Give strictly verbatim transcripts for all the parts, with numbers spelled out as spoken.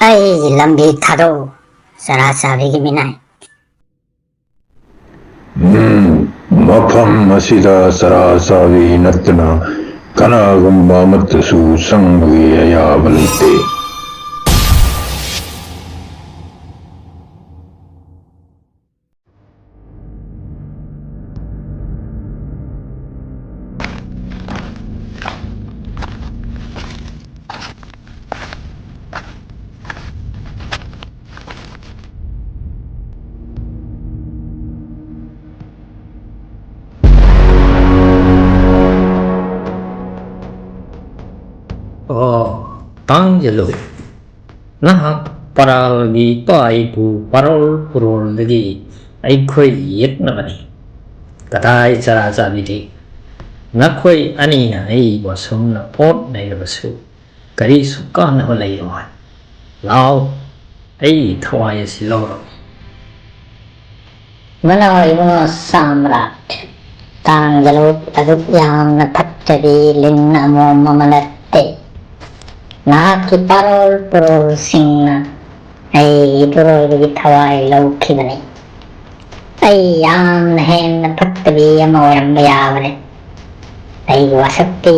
ꯑꯩꯒꯤ ꯂꯝꯕꯤ ꯊꯥꯗꯣꯛꯎ, ꯆꯔꯥ ꯆꯥꯕꯤꯒꯤ ꯃꯤꯅꯥꯏ꯫ ꯎꯝ, ꯃꯐꯝ ꯑꯁꯤꯗ ꯆꯔꯥ ꯆꯥꯕꯤ ꯅꯠꯇꯅ ꯀꯅꯥꯒꯨꯝꯕ ꯑꯃꯠꯇꯁꯨ ꯆꯪꯕꯒꯤ ꯑꯌꯥꯕ ꯂꯩꯇꯦ꯫ ꯑꯣ, ꯇꯥꯡꯖꯂꯨ꯫ ꯅꯍꯥꯛ ꯄꯔꯥꯜꯒꯤ ꯄꯥꯏꯕꯨ ꯄꯥꯔꯣꯜ ꯄꯨꯔꯣꯜꯗꯒꯤ ꯑꯩꯈꯣꯏ ꯌꯦꯛꯅꯕꯅꯤ꯫ ꯀꯗꯥꯏ ꯆꯔꯥ ꯆꯥꯕꯤꯗꯤ? ꯅꯈꯣꯏ ꯑꯅꯤꯅ ꯑꯩꯕꯨ ꯑꯁꯨꯝꯅ ꯑꯣꯠ ꯅꯩꯔꯕꯁꯨ ꯀꯔꯤꯁꯨ ꯀꯥꯟꯅꯕ ꯂꯩꯔꯣꯏ꯫ ꯂꯥꯎ, ꯑꯩꯒꯤ ꯊꯋꯥꯏ ꯑꯁꯤ ꯂꯧꯔꯣ꯫ ꯃꯅꯥꯎ ꯏꯕꯨꯡꯉꯣ ꯁꯥꯝꯔꯥꯠ, ꯇꯥꯡꯖꯂꯨ ꯑꯗꯨꯛ ꯌꯥꯝꯅ ꯐꯠꯇꯕꯤ ꯂꯤꯟ ꯑꯃꯣꯝ ꯑꯃ ꯅꯠꯇꯦ꯫ ꯅꯍꯥꯛꯀꯤ ꯄꯥꯔꯣꯜ ꯄꯨꯔꯣꯜꯁꯤꯡꯅ ꯑꯩꯒꯤ ꯏꯄꯨꯔꯣꯏꯕꯒꯤ ꯊꯋꯥꯏ ꯂꯧꯈꯤꯕꯅꯤ꯫ ꯑꯩ ꯌꯥꯝꯅ ꯍꯦꯟꯅ ꯐꯠꯇꯕꯤ ꯑꯃ ꯑꯣꯏꯔꯝꯕ ꯌꯥꯕꯅꯤ꯫ ꯑꯩꯒꯤ ꯋꯥꯁꯛꯇꯤ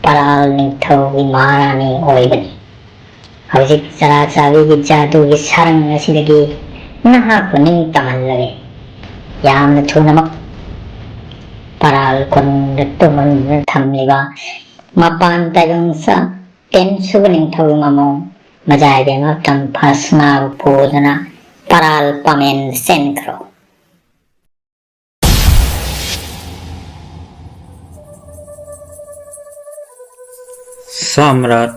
ꯄꯔꯥꯜ ꯅꯤꯡꯊꯧꯒꯤ ꯃꯍꯥꯔꯥꯅꯤ ꯑꯣꯏꯕꯅꯤ꯫ ꯍꯧꯖꯤꯛ ꯆꯔꯥ ꯆꯥꯕꯤꯒꯤ ꯖꯥꯗꯨꯒꯤ ꯁꯥꯔꯪ ꯑꯁꯤꯗꯒꯤ ꯅꯍꯥꯛꯄꯨ ꯅꯤꯡꯇꯝꯍꯜꯂꯒꯦ꯫ ꯌꯥꯝꯅ ꯊꯨꯅꯃꯛ ꯄꯔꯥꯜ ꯀꯣꯅꯨꯡꯗ ꯇꯨꯝꯍꯟꯗꯨꯅ ꯊꯝꯂꯤꯕ ꯃꯄꯥꯟ ꯇꯥꯏꯕꯪ ꯆꯥ ꯇꯦꯟ ꯁꯨꯕ ꯅꯤꯡꯊꯧ ꯃꯃꯣ ꯃꯖꯥꯏꯕꯦꯝꯃ ꯇꯝꯐꯥꯁꯅꯥꯕꯨ ꯄꯨꯗꯨꯅ ꯄꯔꯥꯜ ꯄꯥꯃꯦꯟ ꯆꯦꯟꯈ꯭ꯔꯣ꯫ ꯁꯥꯝꯔꯥꯠ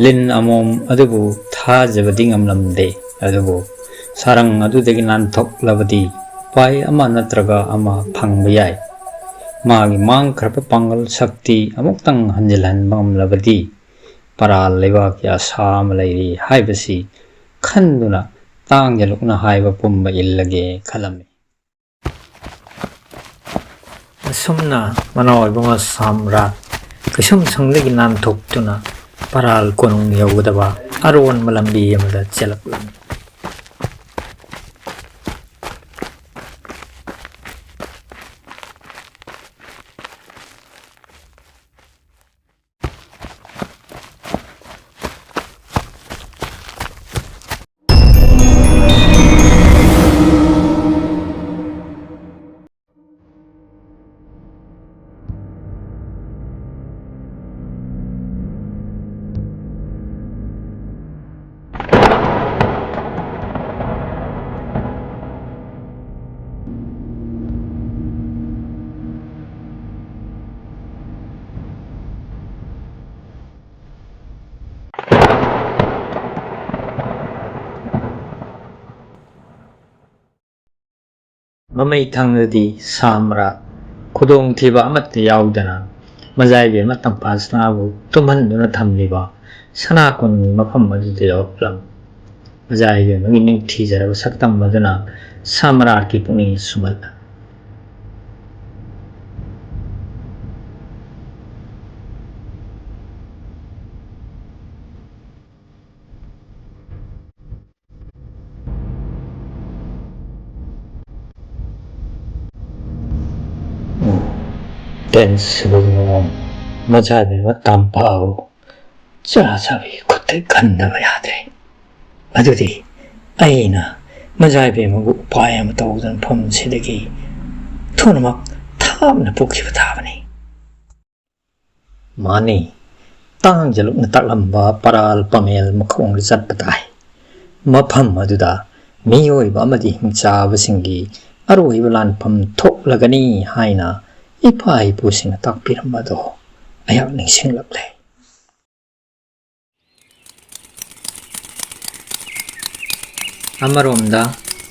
ꯂꯤꯟ ꯑꯃꯣꯝ ꯑꯗꯨꯕꯨ ꯊꯥꯖꯕꯗꯤ ꯉꯝꯂꯝꯗꯦ, ꯑꯗꯨꯕꯨ ꯁꯥꯔꯪ ꯑꯗꯨꯗꯒꯤ ꯅꯥꯟꯊꯣꯛꯂꯕꯗꯤ ꯎꯄꯥꯏ ꯑꯃ ꯅꯠꯇ꯭ꯔꯒ ꯑꯃ ꯐꯪꯕ ꯌꯥꯏ꯫ ꯃꯥꯒꯤ ꯃꯥꯡꯈ꯭ꯔꯕ ꯄꯥꯡꯒꯜ ꯁꯛꯇꯤ ꯑꯃꯨꯛꯇꯪ ꯍꯟꯖꯤꯜꯍꯟꯕ ꯉꯝꯂꯕꯗꯤ ꯄꯔꯥꯜ ꯂꯩꯕꯥꯛꯀꯤ ꯑꯁꯥ ꯑꯃ ꯂꯩꯔꯤ ꯍꯥꯏꯕꯁꯤ ꯈꯟꯗꯨꯅ ꯇꯥꯡꯖꯂꯨꯅ ꯍꯥꯏꯕ ꯄꯨꯝꯕ ꯏꯜꯂꯒꯦ ꯈꯜꯂꯝꯃꯤ꯫ ꯑꯁꯨꯝꯅ ꯃꯅꯥꯎ ꯏꯕꯨꯡꯉꯣ ꯁꯥꯝꯔꯥꯠ ꯀꯩꯁꯨꯝꯁꯪꯗꯒꯤ ꯅꯥꯟꯊꯣꯛꯇꯨꯅ ꯄꯔꯥꯜ ꯀꯣꯅꯨꯡ ꯌꯧꯒꯗꯕ ꯑꯔꯣꯟꯕ ꯂꯝꯕꯤ ꯑꯃꯗ ꯆꯦꯜꯂꯛꯂꯝꯃꯤ꯫ ꯃꯃꯩ ꯊꯪꯗꯗꯤ ꯁꯥ ꯃꯔꯥꯛ, ꯈꯨꯗꯣꯡꯊꯤꯕ ꯑꯃꯠꯇ ꯌꯥꯎꯗꯅ ꯃꯖꯥꯏꯕꯤ ꯑꯃ ꯇꯝꯐꯥ ꯁꯅꯥꯕꯨ ꯇꯨꯝꯍꯟꯗꯨꯅ ꯊꯝꯂꯤꯕ ꯁꯅꯥ ꯀꯣꯅꯨꯡꯒꯤ ꯃꯐꯝ ꯑꯗꯨꯗ ꯌꯧꯔꯛꯂꯝꯃꯤ꯫ ꯃꯖꯥꯏꯕꯤ ꯑꯃꯒꯤ ꯅꯤꯡꯊꯤꯖꯔꯕ ꯁꯛꯇꯝ ꯑꯗꯨꯅ ꯁꯥ ꯃꯔꯥꯛꯀꯤ ꯄꯨꯛꯅꯤꯡ ꯁꯨꯝꯍꯠꯂꯝꯃꯤ꯫ ꯇꯦꯟꯁꯤꯕꯨ ꯃꯖꯥꯏꯕꯤ ꯑꯃ ꯇꯝꯐꯥꯕꯨ ꯆꯥ ꯆꯥꯕꯤ ꯈꯨꯠꯇ ꯈꯟꯗꯕ ꯌꯥꯗ꯭ꯔꯦ꯫ ꯑꯗꯨꯗꯤ ꯑꯩꯅ ꯃꯖꯥꯏꯕꯤ ꯑꯃꯕꯨ ꯎꯄꯥꯏ ꯑꯃ ꯇꯧꯗꯨꯅ ꯃꯐꯝꯁꯤꯗꯒꯤ ꯊꯨꯅꯃꯛ ꯊꯥꯞꯅ ꯄꯨꯈꯤꯕ ꯇꯥꯕꯅꯤ꯫ ꯃꯥꯅꯤ, ꯇꯥꯡꯖꯂꯨꯛꯅ ꯇꯥꯛꯂꯝꯕ ꯄꯔꯥꯜ ꯄꯥꯃꯦꯜ ꯃꯈꯣꯡꯗ ꯆꯠꯄ ꯇꯥꯏ꯫ ꯃꯐꯝ ꯑꯗꯨꯗ ꯃꯤꯑꯣꯏꯕ ꯑꯃꯗꯤ ꯍꯤꯡꯆꯥꯕꯁꯤꯡꯒꯤ ꯑꯔꯣꯏꯕ ꯂꯥꯟꯐꯝ ꯊꯣꯛꯂꯒꯅꯤ ꯍꯥꯏꯅ ꯏꯄꯥ ꯏꯄꯨꯁꯤꯡꯅ ꯇꯥꯛꯄꯤꯔꯝꯕꯗꯣ ꯑꯩꯍꯥꯛ ꯅꯤꯡꯁꯤꯡꯂꯛꯂꯦ꯫ ꯑꯃꯔꯣꯝꯗ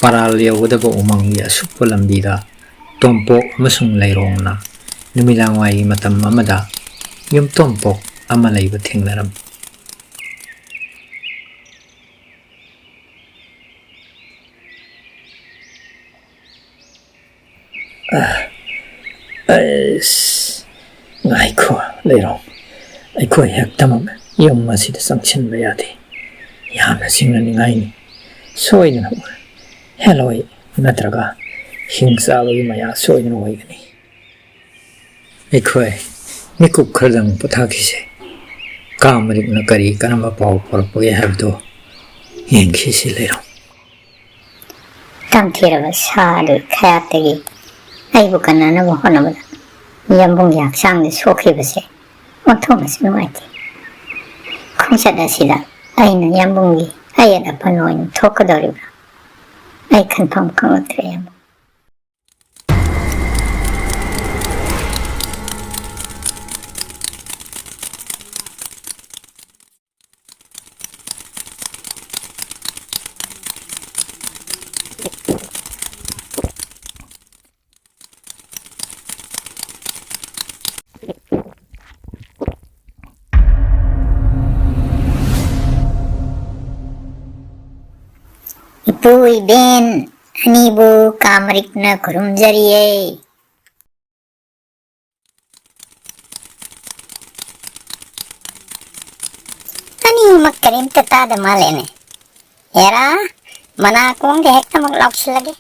ꯄꯔꯥꯜ ꯌꯧꯒꯗꯕ ꯎꯃꯪꯒꯤ ꯑꯁꯨꯛꯄ ꯂꯝꯕꯤꯗ ꯇꯣꯝꯄꯣꯛ ꯑꯃꯁꯨꯡ ꯂꯩꯔꯣꯡꯅ ꯅꯨꯃꯤꯗꯥꯡꯋꯥꯏꯒꯤ ꯃꯇꯝ ꯑꯃꯗ ꯌꯨꯝꯇꯣꯝꯄꯣꯛ ꯑꯃ ꯂꯩꯕ ꯊꯦꯡꯅꯔꯝꯃꯤ꯫ ꯑ, ꯑꯩꯁ, ꯉꯥꯏꯈꯣ, ꯂꯩꯔꯣꯡ꯫ ꯑꯩꯈꯣꯏ ꯍꯦꯛꯇꯃꯛ ꯌꯨꯝ ꯑꯁꯤꯗ ꯆꯪꯁꯤꯟꯕ ꯌꯥꯗꯦ꯫ ꯌꯥꯝꯅ ꯆꯤꯡꯅꯅꯤꯡꯉꯥꯏꯅꯤ꯫ ꯁꯣꯏꯗꯅ ꯍꯦꯂꯣꯏ ꯅꯠꯇ꯭ꯔꯒ ꯍꯤꯡ ꯆꯥꯕꯒꯤ ꯃꯌꯥ ꯁꯣꯏꯗꯅ ꯑꯣꯏꯒꯅꯤ꯫ ꯑꯩꯈꯣꯏ ꯃꯤꯀꯨꯞ ꯈꯔꯗꯪ ꯄꯣꯊꯥꯈꯤꯁꯦ꯫ ꯀꯥ ꯃꯔꯤꯛꯅ ꯀꯔꯤ ꯀꯔꯝꯕ ꯄꯥꯎ ꯄꯨꯔꯛꯄꯒꯦ ꯍꯥꯏꯕꯗꯨ ꯌꯦꯡꯈꯤꯁꯤ꯫ ꯂꯩꯔꯣ꯫ ꯇꯝꯊꯤꯔꯕ ꯁꯥ ꯑꯗꯨꯒꯤ ꯈꯌꯥꯠꯇꯒꯤ ꯑꯩꯕꯨ ꯀꯟꯅꯅꯕ ꯍꯣꯠꯅꯕꯗ ꯌꯥꯝꯕꯨꯡꯒꯤ ꯍꯛꯆꯥꯡꯗ ꯁꯣꯛꯈꯤꯕꯁꯦ ꯑꯣꯟꯊꯣꯛꯅꯁꯨ ꯅꯨꯡꯉꯥꯏꯇꯦ꯫ ꯈꯣꯡꯆꯠ ꯑꯁꯤꯗ ꯑꯩꯅ ꯌꯥꯝꯕꯨꯡꯒꯤ ꯑꯌꯦꯠ ꯑꯄꯟ ꯑꯣꯏꯅ ꯊꯣꯛꯀꯗꯧꯔꯤꯕ꯭ꯔꯥ? ꯑꯩ ꯈꯟꯐꯝ ꯈꯪꯂꯛꯇ꯭ꯔꯦ, ꯌꯥꯝꯕꯨꯡ꯫ ꯏꯄꯨ ꯏꯕꯦꯟ ꯑꯅꯤꯕꯨ ꯀꯥꯃꯔꯤꯛꯅ ꯈꯨꯔꯨꯝꯖꯔꯤꯌꯦ꯫ ꯑꯅꯤꯃꯛ ꯀꯔꯤꯝꯇ ꯇꯥꯗ ꯃꯥꯜꯂꯦꯅꯦ꯫ ꯑꯦꯔꯥ, ꯃꯅꯥꯀꯣꯡꯗ ꯍꯦꯛꯇꯃꯛ ꯂꯥꯎꯁꯤꯜꯂꯒꯦ꯫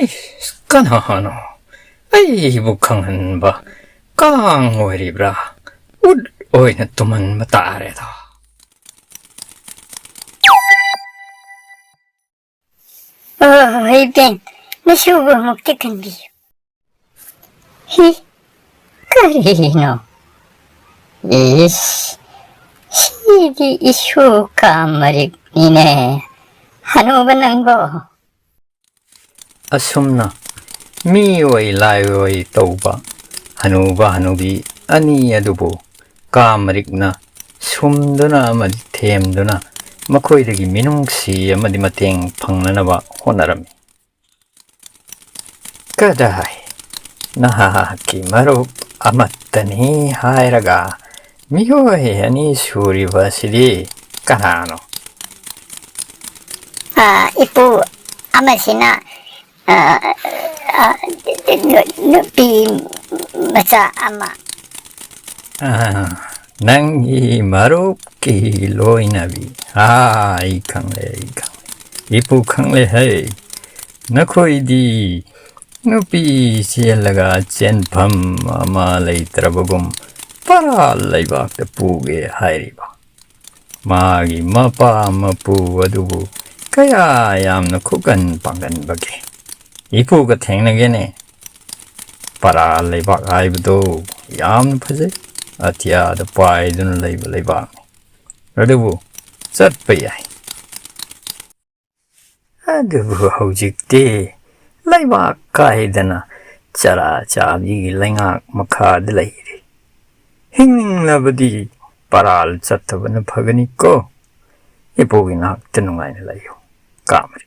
ꯏꯁ, ꯀꯅꯥꯅꯣ ꯑꯩꯕꯨ ꯈꯪꯍꯟꯕ? ꯀꯥꯡ ꯑꯣꯏꯔꯤꯕ꯭ꯔꯥ? ꯎꯠ ꯑꯣꯏꯅ ꯇꯨꯝꯍꯟꯕ ꯇꯥꯔꯦꯗꯣ꯫ ꯑꯣ, ꯏꯕꯦꯟ, ꯅꯁꯨꯕꯨ ꯑꯃꯨꯛꯇ ꯀꯟꯕꯤꯌꯨ꯫ ꯍꯤ, ꯀꯔꯤꯅꯣ? ꯏꯁ, ꯁꯤꯗꯤ ꯏꯁꯨ ꯀꯥꯃꯔꯤꯛꯅꯤꯅꯦ, ꯍꯅꯨꯕ ꯅꯪꯕꯣ꯫ ꯑꯁꯨꯝꯅ ꯃꯤꯑꯣꯏ ꯂꯥꯏꯑꯣꯏ ꯇꯧꯕ ꯍꯅꯨꯕ ꯍꯅꯨꯕꯤ ꯑꯅꯤ ꯑꯗꯨꯕꯨ ꯀꯥꯃꯔꯤꯛꯅ ꯁꯨꯝꯗꯨꯅ ꯑꯃꯗꯤ ꯊꯦꯝꯗꯨꯅ ꯃꯈꯣꯏꯗꯒꯤ ꯃꯤꯅꯨꯡꯁꯤ ꯑꯃꯗꯤ ꯃꯇꯦꯡ ꯐꯪꯅꯅꯕ ꯍꯣꯠꯅꯔꯝꯃꯤ꯫ ꯀꯗꯥꯏ, ꯅꯍꯥꯛꯀꯤ ꯃꯔꯨꯞ ꯑꯃꯠꯇꯅꯤ ꯍꯥꯏꯔꯒ ꯃꯤꯑꯣꯏ ꯑꯅꯤ ꯁꯨꯔꯤꯕ ꯑꯁꯤꯗꯤ ꯀꯅꯥꯅꯣ? ꯑꯥ, ꯏꯄꯨ, ꯑꯃꯁꯤꯅ, ꯑ, ꯑ, ꯅꯨ-, ꯅꯨꯄꯤ ꯃꯆꯥ ꯑꯃ꯫ ꯑ, ꯅꯪꯒꯤ ꯃꯔꯨꯞꯀꯤ ꯂꯣꯏꯅꯕꯤ꯫ ꯑ, ꯑꯩ ꯈꯪꯂꯦ, ꯑꯩ ꯈꯪꯂꯦ꯫ ꯏꯄꯨ ꯈꯪꯂꯦ ꯍꯦ꯫ ꯅꯈꯣꯏꯗꯤ ꯅꯨꯄꯤ ꯆꯦꯜꯂꯒ ꯆꯦꯟꯐꯝ ꯑꯃ ꯂꯩꯇ꯭ꯔꯕꯒꯨꯝ ꯄꯔꯥ ꯂꯩꯕꯥꯛꯇ ꯄꯨꯒꯦ ꯍꯥꯏꯔꯤꯕ꯫ ꯃꯥꯒꯤ ꯃꯄꯥ ꯃꯄꯨ ꯑꯗꯨꯕꯨ ꯀꯌꯥ ꯌꯥꯝꯅ ꯈꯨꯀꯟ ꯄꯥꯡꯒꯟꯕꯒꯦ꯫ ꯏꯄꯨꯒ ꯊꯦꯡꯅꯒꯦꯅꯦ꯫ ꯄꯔꯥ ꯂꯩꯕꯥꯛ ꯍꯥꯏꯕꯗꯣ ꯌꯥꯝꯅ ꯐꯖꯩ꯫ ꯑꯇꯤꯌꯥꯗ ꯄꯥꯏꯗꯨꯅ ꯂꯩꯕ ꯂꯩꯕꯥꯛꯅꯤ꯫ ꯑꯗꯨꯕꯨ ꯆꯠꯄ ꯌꯥꯏ꯫ ꯑꯗꯨꯕꯨ ꯍꯧꯖꯤꯛꯇꯤ ꯂꯩꯕꯥꯛ ꯀꯥꯏꯗꯅ ꯆꯔꯥ ꯆꯥꯕꯤꯒꯤ ꯂꯩꯉꯥꯛ ꯃꯈꯥꯗ ꯂꯩꯔꯤ꯫ ꯍꯤꯡꯅꯤꯡꯂꯕꯗꯤ ꯄꯔꯥꯜ ꯆꯠꯇꯕꯅ ꯐꯒꯅꯤꯀꯣ꯫ ꯏꯄꯨꯒꯤ ꯅꯥꯛꯇ ꯅꯨꯡꯉꯥꯏꯅ ꯂꯩꯌꯨ꯫ ꯀꯥꯃꯔꯤ꯫